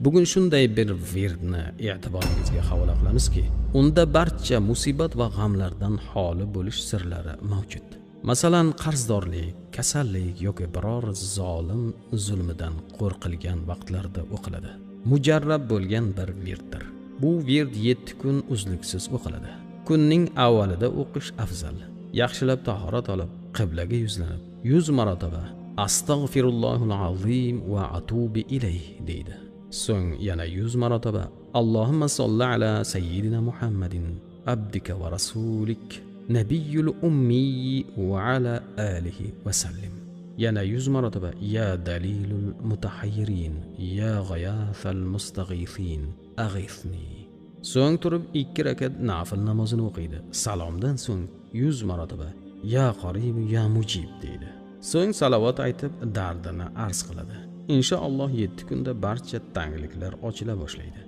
Bugun shunday bir virdni e'tiboringizga havola qilamizki, unda barcha musibat va g'amlardan xoli bo'lish sirlari mavjud. Masalan, qarzdorlik, kasallik yoki biror zolim zulmidan qo'rqilgan vaqtlarda o'qiladi. Mujarrab bo'lgan bir virddir. Bu vird 7 kun uzluksiz o'qiladi. Kunning avvalida o'qish afzal. Yaxshilab tahorat olib, qiblaga yuzlanib, 100 marotaba Astag'firullohul azim va atubu ilayh deydi. So'ng yana 100 marotaba Allohumma solli ala sayyidina Muhammadin abdika va rasulik nabiyyul ummiy va ala alihi va sallim. Yana 100 marotaba ya dalilul mutahayyirin ya g'ayathal mustaghithin aghithni. So'ng turib 2 rakat nafil namozini o'qiydi. Salomdan so'ng 100 marotaba ya qarib ya mujib deydi. So'ng salovat aytib dardini arz qiladi. Inshaalloh 7 kunda barcha tangliklar ochila boshlaydi.